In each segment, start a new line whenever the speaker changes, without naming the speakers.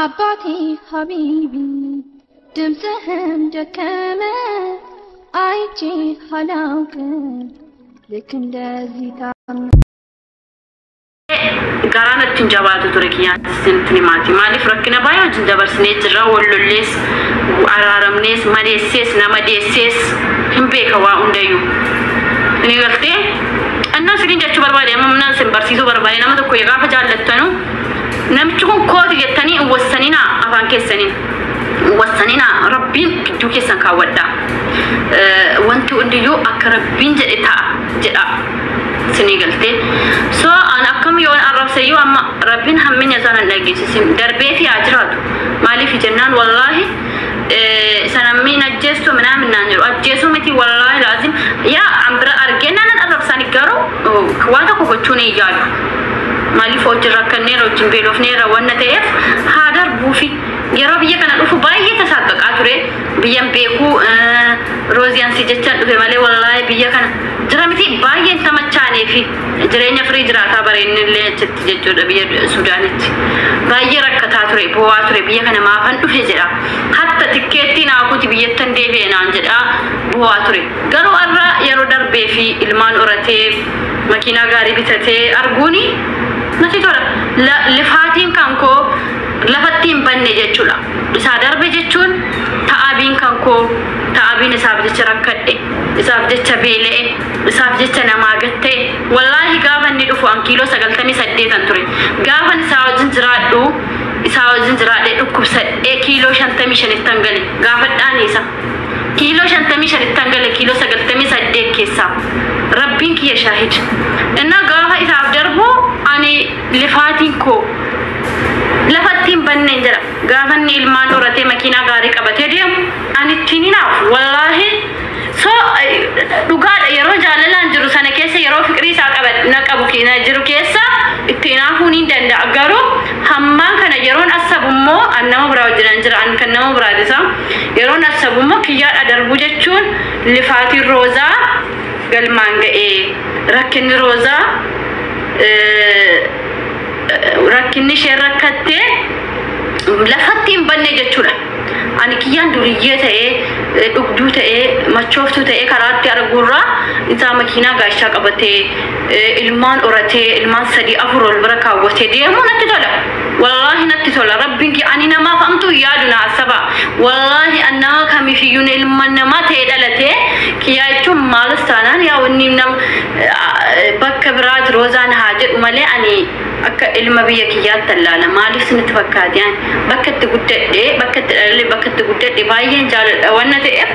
አባቴ ሀቢቢ ድምፅህም ደከመ አይቼ አላውቅም ልክ እንደዚህ ታም
Garaa natti hin jabaatu ture kiyyaan isinitti himaati. Maaliif rakkina baay'ee wajjin dabarsinee jirra. Wal lollees, araaramnees, madeessees, nama deessees hin beeka waa hundayyuu. Inni galtee annaa isiniin jechuu barbaade, amma naan isin barsiisuu barbaade, nama tokko gaafa jaallattanu namichi kun kooti jettanii hin wassaninaa, afaan keessaniin hin wassaninaa, Rabbiin gidduu keessan kaawwadhaa. Wanti hundiyyuu akka Rabbiin jedhe ta'a jedha. Isinii galtee. So an akkam yoon arrabsayyuu amma Rabbiin hamminya isaan hin dhageessisin, darbee fi haa jiraatu. Maaliif jennaan, wallaahi sanammiin ajjeestu minaamin naan jedhu, ajjeesuu miti, wallaahi laazim yaa an bira argee naan arrabsani, garuu waa tokko gochuun hin yaadu. Maaliif wajjin rakkanneera, wajjin beelofneera wanna ta'eef haa darbuufi. Yeroo biyya kana dhufu baay'ee tasaaqaqaa ture. Biyyan beekuu rooziyaansi jechaan dhufe malee, wallaahi biyya kana jira miti baay'een tamachaanee fi jireenya firii jiraataa bareennillee achitti jechuudha. Biyya Sudaanitti baay'ee rakkataa ture, bo'aa ture, biyya kana maafan dhufe jedha. Hatta tikkeettii naa kuti biyyattan deebi'e naan jedha bo'aa ture. Garuu har'a yeroo darbee fi ilmaan horatee makiinaa gaarii bitatee arguuni natti tola. Lifaatiin kan koo lafatti hin banne jechuudha. Isaa darbe jechuun ta'abiin kan koo, ta'abiin isaaf jecha rakkadhe, isaaf jecha beela'e, isaaf jecha namaa gattee. Wallaahi gaafa inni dhufu an kiiloo 98 ture. Gaafa isaa wajjin jiraadhu, isaa wajjin jiraadhee dhukkubsadhee kiiloo 55ttan gale. Gaafadhaan isa. Kiiloo 55ttan gale kiiloo 98 keessaa. Rabbiin kiyya shaahid. Inna gaafa isaaf darbu ani lifaatiin koo lafatti hin banneen jedha. Gaafa inni ilmaan horatee makiinaa gaarii qabatee deemu ani ittiin hinaafu wallaahi. So dhugaadha, yeroo jaalalaan jiru sana keessa, yeroo fiqirii isaa qaba na qabu na jiru keessa itti hinaafuun hin danda'a. Garuu hammaan kana yeroon asabu immoo an nama biraa wajjinan jira, an kan nama biraati isa. Yeroon asabu immoo kiyyaadha darbuu jechuun lifaatiin Roozaa galmaan ga'ee, rakkinni Roozaa, rakkinni isheen rakkattee lafatti hin banne jechuudha. Ani kiyyaan duriyyee ta'ee, dhugduu ta'ee, machooftuu ta'ee karaatti arguurraa isaa makiinaa gaashaa qabatee, ilmaan horatee, ilmaan sadii afur ol bira kaawwatee deemuu natti tola. Wallaahi natti tola. Rabbiin kiyya ani namaaf hamtuu yaadu na asaba. Wallaahi an nama kamiifiyyuu ilma namaa ta'ee dhalatee kiyyaa jechuun maalis taanaan yaa wanni nama bakka biraati Roozaan haa jedhu malee, ani akka ilma biyya kiyyaatti allaala. Maaliif isinitti fakkaate? Ani bakka itti guddadhe, bakka itti dhaladhe, bakka itti guddadhe baay'een jaaladha wanna ta'eef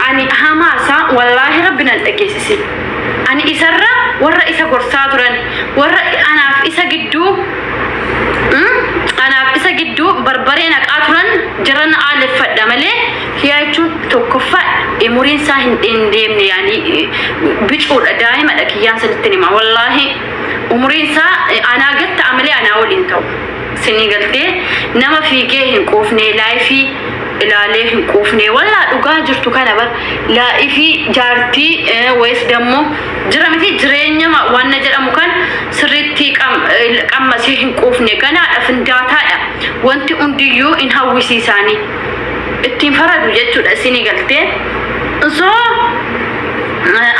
ani hamaasaa wallaahi Rabbi nan dhageessisin. Ani isarra warra isa gorsaa turan, warra anaaf isa gidduu barbaree naqaa turan jiran aaleffadha malee, kiyyaa jechuun tokkoffaa umuriin isaa hin deemne, yaani bicuudha, daa'imadha kiyyaan sanitti hima. Wallaahi umuriin isaa anaa gad ta'a malee anaa waliin ta'u. Sinii galtee, nama fiigee hin quufne, life ilaalee hin quufne. Wallaa dhugaa jirtu kana bar life jaartii wayis dammoo jira miti, jireenya waan jedhamu kan sirriitti qammasee hin quufne, ganaadha, findaataadha, wanti hundiyyuu hin hawwisiisaanii ittiin faradu jechuudha. Isinii galtee? So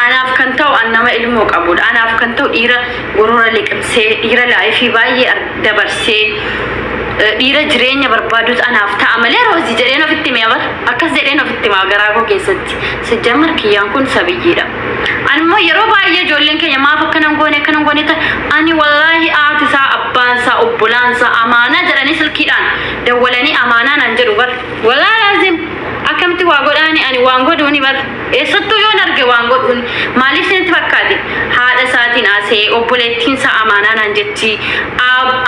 anaaf kan ta'u an nama ilmoo qabudha. Anaaf kan ta'u dhiira gorora liqimsee, dhiira life baay'ee dabarsee, dhiira jireenya barbaadus anaaf ta'a malee Roozii jedheen ofitti himee bar, akkas jedheen ofitti himaa garaa koo keessatti. Sijjammar kiyyaan kun sabiyyiidha. Ani immoo yeroo baay'ee ijoolleen keenya maaf akkanan goone, akkanan goone ta'e, ani wallaahi haati isaa, abbaan isaa, obbolaan isaa amaanaa jedhanii silkiidhaan dawwalanii amaanaa naan jedhu bar. Wallaahi laazim akkamitti waa godhaani, ani waan godhuuni bar, eessattuu yoon arge waan godhuuni. Maaliif isinitti fakkaate? Haadha isaatiin haasa'ee, obboleettiin isaa amaanaa naan jetti,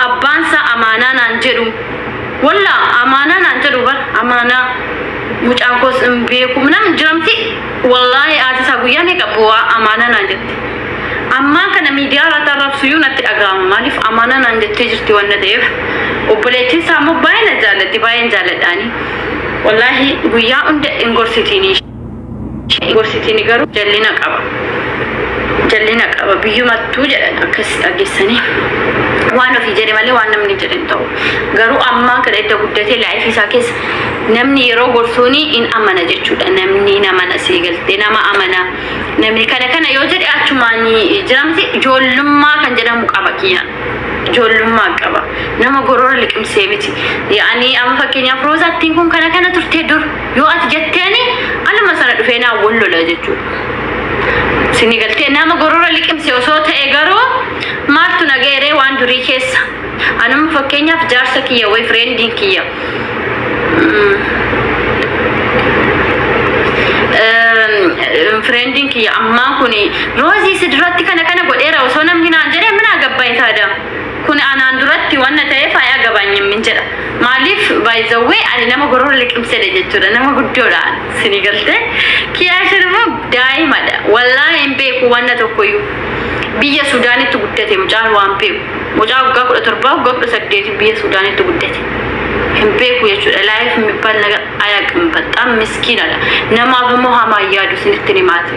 abbaan isaa amaanaa naan jedhu, walla amaanaa naan jedhu bar. Amaanaa mucaan koos hin beeku nam jiramti. Wallaahi haati isaa guyyaa meeqa bu'aa amaanaa naan jetti. Ammaan kana miidiyaa irratti arrabsuyyuu natti dhaga'ama. Maaliif amaanaa naan jettee jirti wanna ta'eef. Obboleettiin isaa immoo baay'ee na jaallatti, baay'een jaalladhaani. Wallaahi guyyaa hunda hin gorsitiini. Gorsitiini garuu jallina qaba. Jallina qaba biyyumattuu jedhan akkas dhageessanii. Waan ofii jedhe malee waan namni jedhe hin ta'u. Garuu ammaa kana edda guddatee life isaa keessa namni yeroo gorsuuni in amana jechuudha. Namni in amana, sii galtee, nama amana. Namni kana kana yoo jedhe achumaan jiramti. Ijoollummaa kan jedhamu qaba kiyyaan. Ijoollummaa qaba. Nama gorora liqimsee miti. Yaani amma fakkeenyaaf Roozaattiin kun kana kana turtee dur yoo ati jetteeni aluma sana dhufee naa wal lola jechuudha. Sini galtee, nama gorora liqimse osoo ta'e garuu maaltu nageeree waan durii keessa. Anuma fakkeenyaaf jaarsa kiyya wayi, friendiin kiyya. Friendiin kiyya ammaa kun Roozii si duratti kana kana godheera osoo namni naan jedhee mana gabbaa'e taada. Kun anaan duratti wanna ta'eef ayaa gabaanyammin jedha. Maaliif, baay'izawwee ani nama gorora liqimsedha jechuudha. Nama guddoodha, sini galtee. Kiyyaashin immoo daa'imadha. Wallaahi hin beeku wanna tokkoyyuu. Biyya Suudaanitti guddate mucaan, waan beeku. Mucaa waggaa 17, waggaa 18 biyya Suudaanitti guddate. Hin beeku jechuudha. Life የሚባል ነገር አያውቅም። በጣም ምስኪን አለ። Namaaf immoo hamaa yaadu isinitti himaati.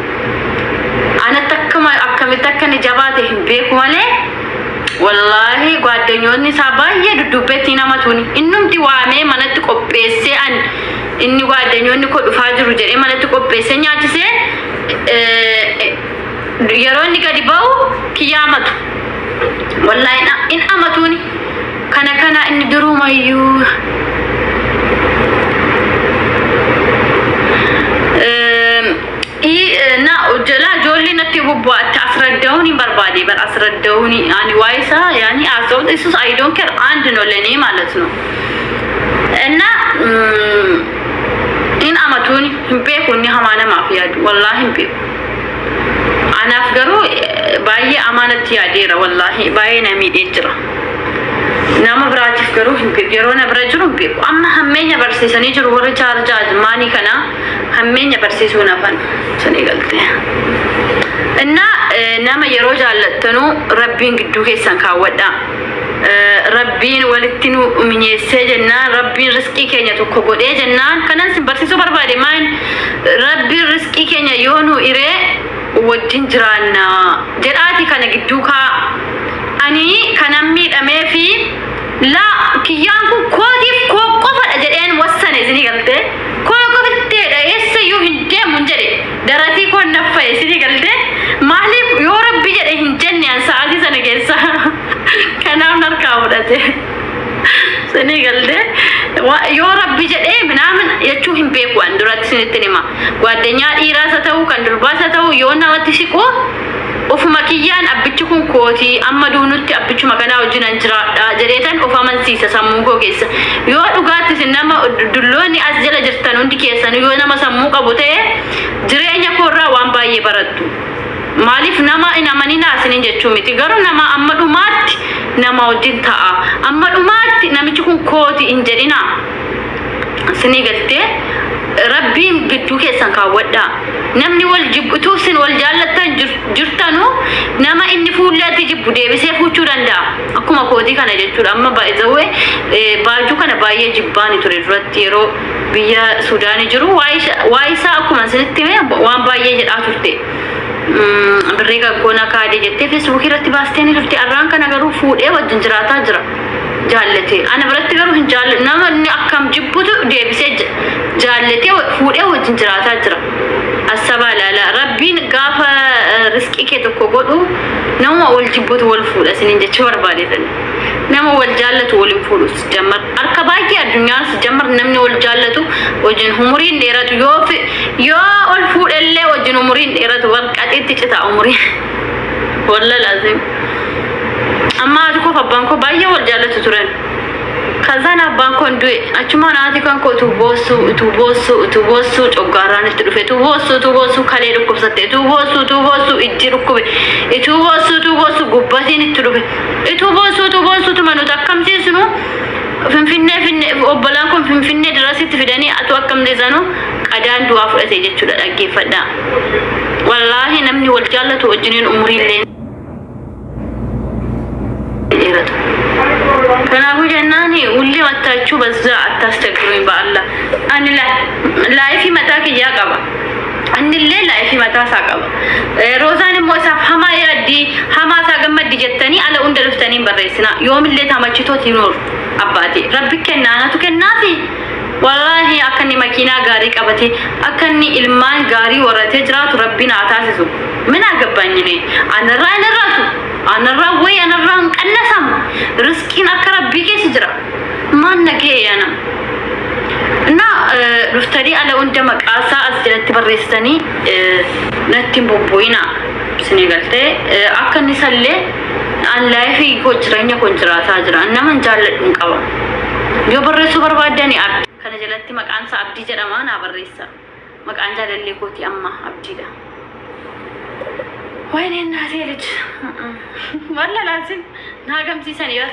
Anatti akkama akkamitti akka inni jabaate hin beeku malee, wallaahi gwaaddanyoonni isaa baay'ee dudduubbeetti namatuuni. Innumti waamee manatti qopheessee, an inni gwaaddanyoonni koo dhufaa jiru jedhee manatti qopheessee nyaachisee, yeroo inni gadi ba'u kiyyaamatu. Wallaahi in amatuuni. Kana kana inni durumayyuu na jala ijoollee natti bubbu'atte asraddaa'uun hin barbaade bar asraddaa'uun ani waa'ee isaa yaani haasa'uun isus I don't care, አንድ ነው ለእኔ ማለት ነው። እና in amatuun hin beeku, inni hamaa namaaf yaadu wallaahi hin beeku. Anaaf garuu baay'ee amaanatti yaadeera, wallaahi baay'ee na miidhee jira. Nama biraatiif garuu hin beeku, yeroo na bira jiru hin beeku. Amma hammeenya barsiisanii jiru warri chaarjaa maanii kana, hammeenya barsiisuu nafan sanii galtee. እና nama yeroo jaallattanuu Rabbiin gidduu keessan kaawwadha. Rabbiin walitti nu minyeessee jennaan, Rabbiin riskii keenya tokko godhee jennaan, kanan sin barsiisuu barbaade maan, Rabbiin riskii keenya yoo nu iree wajjin jiraanna jedhaati kana gidduu kaa. Ani kanan miidhamee fi laa kiyyaan kun kootiif koo qofadha jedheen wassane, isinii galtee, koo qofitteedha, eessayyuu hin deemu hin jedhe, daratii koon naffa'e, isinii galtee. Maaliif, yoo Rabbi jedhe hin jenne an sa'aatii sana keessa, kanaaf narkaa fudhate, isinii galtee. Yoo Rabbi jedhee minaamin jechuu hin beeku an duratti, isinitti hima. Gwaaddanyaa dhiiraas haa ta'u, kan durbaas haa ta'u, yoo namatti siqu ofuma kiyyaan abbichi kun kootii, amma duunutti abbichuma kanaa wajjinan jiraadha jedheetan of amansiisa sammuu koo keessa. Yoo dhugaatti isin nama dulloonni as jala jirtan hundi keessan yoo nama sammuu qabu ta'e, jireenya koorraa waan baay'ee barattu. Maaliif, nama hin amaninaa isiniin jechuu miti, garuu nama amma dhumaatti nama wajjin ta'a. Amma dhumaatti namichi kun kooti hin jedhinaa. Isinii galtee, Rabbiin gidduu keessan kaawwadhaa. Namni wal jibbu utuu isin wal jaallattan jirtanu, nama inni fuulleetti jibbu deebisee fuuchuu danda'a. Akkuma kootii kana jechuudha. Amma baay'ee baajuu kana baay'ee jibbaani ture duratti, yeroo biyya Suudaanii jiru waa'ee isaa akkuma isinitti hime waan baay'ee jedhaa turte. Birrii gaggoona kaadee jettee Feesbuukii irratti baastee ni turte. Arraan kana garuu fuudhee wajjin jiraataa jira. Jaallate. Ana biratti garuu hin jaallatu. Nama inni akkam jibbutu deebisee jaallatee fuudhee wajjin jiraataa jira. Asabaa laala. Rabbiin gaafa riskii kee tokko godhu nama wal jibbutu wal fuudha isiniin jechuu barbaadetan. Nama wal jaallatu waliin fuudhu jammar. Harka baay'ee addunyaan jammar namni wal jaallatu wajjin umuriin dheeratu, yoo ol fuudhellee wajjin umuriin dheeratu, warqaxiitti cita umuriin. Walla laazim. Amma haati koo fi abbaan koo baay'ee wal jaallatu turan. Kazaan abbaan koo du'e, achumaan haati kan koo utuu boossu, utuu boossu, utuu boossu coggaarraan itti dhufe, utuu boossu, utuu boossu kalee dhukkubsatte, utuu boossu, utuu boossu ijji dhukkube, utuu boossu, utuu boossu gubbatiin itti dhufe, utuu boossu, utuu boossu tuma nuti akkamsiisnu Finfinnee finne, obbolaan kun Finfinnee dirasitti fidanii atu akkamsiisanu qadaan du'aa fudhate jechuudha, dhaggeeffadhaa. Wallaahi namni wal jaallatu wajjiniin umuriillee dheeratu. Kanaafuu jennaan ullee mattaachuu በዛ አታስቸግሩኝ። በአላህ ani life mataa kiyyaa qaba. Innillee life mataa isaa qaba. Roozaan immoo isaaf hamaa yaaddii, hamaa isaa gammaddi jettanii ala hunda dhuftanii hin barreessina. Yoomillee tamachitooti nuur abbaati. Rabbi kennaa, anatu kennaafi. Wallaahi akka inni makiinaa gaarii qabatee, akka inni ilmaan gaarii warratee jiraatu Rabbiin haa taasisu. Min agabbaanyine anarraa hin irraatu. Anarraa wayi anarraa hin qannasamu. Riskiin akka Rabbii keessa jira. Maan na ga'e yaana. እና dhuftanii ala hunda maqaasaa as jalatti barreessitanii natti hin bobbo'ina. Isinii galtee, akka inni sallee an life koo, jireenya koo jiraataa jira. Nama hin jaalladhu hin qaba. Yoo barreessuu barbaaddani, Abdii kana jalatti maqaan isaa Abdii jedhama, naa barreessa. Maqaan jaalallee kooti amma Abdiidha. ወይኔ እናቴ ልጅ ወለላሲን naa gamsiisanii bar.